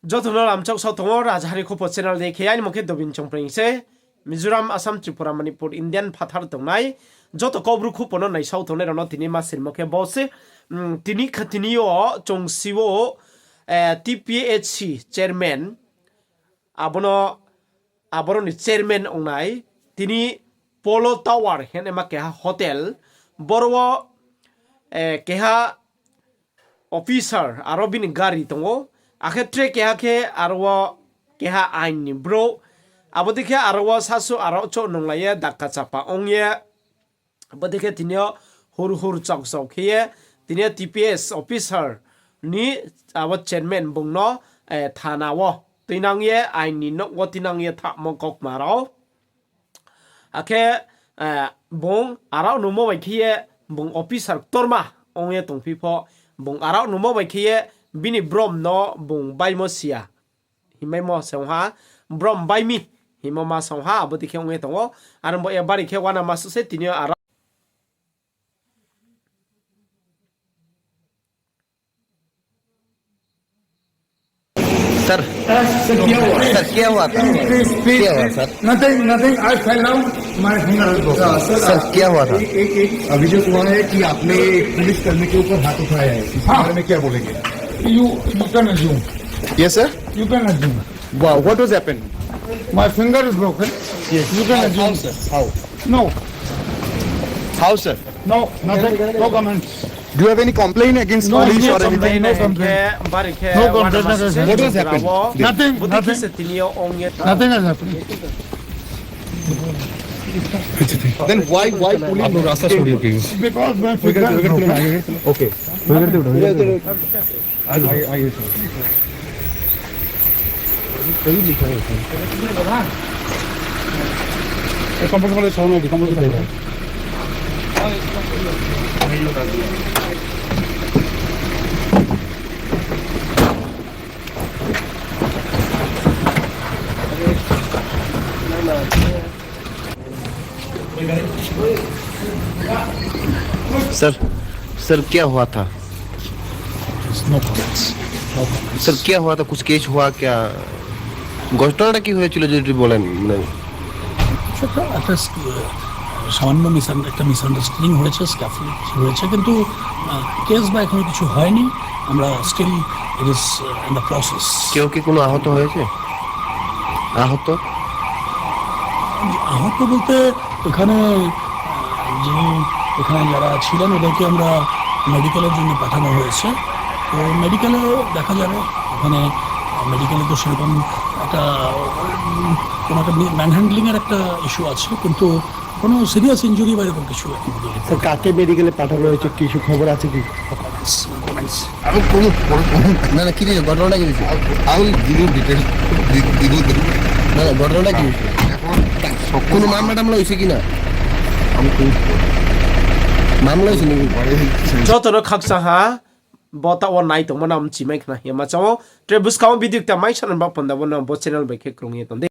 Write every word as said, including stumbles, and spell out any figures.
Joto no lamchak sao tong ou, Rajahari Khupo channel de khe aini mung khe Dobin Chongpreng se. Mizoram, Assam, Tripura, Manipur, Indian phathar tongnai joto Kaubru khupo no naisao tongnai rao no tini ma sirmo khe bo se, mm, tini kha tini yo chung si ou, eh, T P H C chairman, abono, aboro ni chairman ongnai, tini Polo Tower hingnaima keha hotel, boro wo, eh, keha officer aro bini gari tong ou. Akhe tre keha khe aro wo keha ain ni brouh. Abo dei khe aro wo sasu aro chouh nunglai ye dakka chapa ong ye. Abo dei khe tini yo hur hur chok chok khe ye tini yo T P S officer ni abo chairman bung no, eh, thana wo tuinang ye ain ni nouh wo tuinang ye thahmo kaukma rao. Akhe, eh, bung arao nungmo bai khe ye bung officer ktorma ong ye tongphi pho, bung arao nungmo bai khe ye bini brom no bung baimo si ya. Himbaimo se ong ha, brom bai mi hingmo ma se ong ha, abo dei khe ong ye tong ou. Aro bo ye bari khe uanama suh se tini yo arao sir, sir, क्या हुआ था? Please, please, please, क्या हुआ, sir? Nothing, nothing, I fell down, my finger is broken. Sir, क्या हुआ था? एक, एक, एक अभियोग हुआ है कि आपने एक पुलिस कर्मी के ऊपर हाथ उठाया है, इसके बारे में क्या बोलेंगे? You, you can assume. Yes, sir. You can assume. Wow, what was happened? My finger is broken. Yes. You can assume. How, sir? How? No. How, sir? No, nothing. No comments. Do you have any complaint against police or anything? No complaint, no complaint. No complaint, no complaint. What has happened? Nothing, nothing. Nothing has happened. Then why, why police? आप लोग रास्ता छोड़िए, please। Because my finger is broken. Okay। Sir, sir, क्या हुआ था? No comments। No comments। Sir, क्या हुआ था? कुछ केस हुआ क्या? ঘটনাটা কি হয়েছিল যদি একটু বলেন, মানে। সেটা একটা স-, সামান্য মিস-, একটা মিসআন্ডারস্ট্যান্ডিং হয়েছে, স্ক্যাফোল্ড হয়েছে, কিন্তু, আহ, কেস বা এখনো কিছু হয়নি। আমরা still, it is, uh, in the process। কেউ কি কোনো আহত হয়েছে? আহত? আহত বলতে এখানে, আহ, যিনি এখানে যারা ছিলেন ওদেরকে আমরা মেডিকেলের জন্য পাঠানো হয়েছে। তো মেডিকেলে দেখা যাবে ওখানে, আহ, মেডিকেলে তো সেরকম একটা, উম, কোনো একটা মি-, ম্যানহ্যান্ডলিং এর একটা ইস্যু আছে, কিন্তু কোনো সিরিয়াস ইনজুরি বা এরকম কিছু এখন পর্যন্ত। স্যার, কাকে মেডিকেলে পাঠানো হয়েছে, কিছু খবর আছে কি? Comments, comments. আমি কোনো, কোনো, কোনো, না, না, কি হয়েছে? ঘটনাটা কি হয়েছে? I will give you details. দি-, দিব, দিব। না, না, ঘটনাটা কি হয়েছে? এখন কোনো মামলা টামলা হয়েছে কি না? আমি কোনো মামলা হয়েছে নাকি? Joto no khakchang ha, bo taoh wo nai tongmo no mchimai khna hima chao. Tre buskang wo video kta mai sanang ba panda bo no bo channel bai khe krung ye tong di.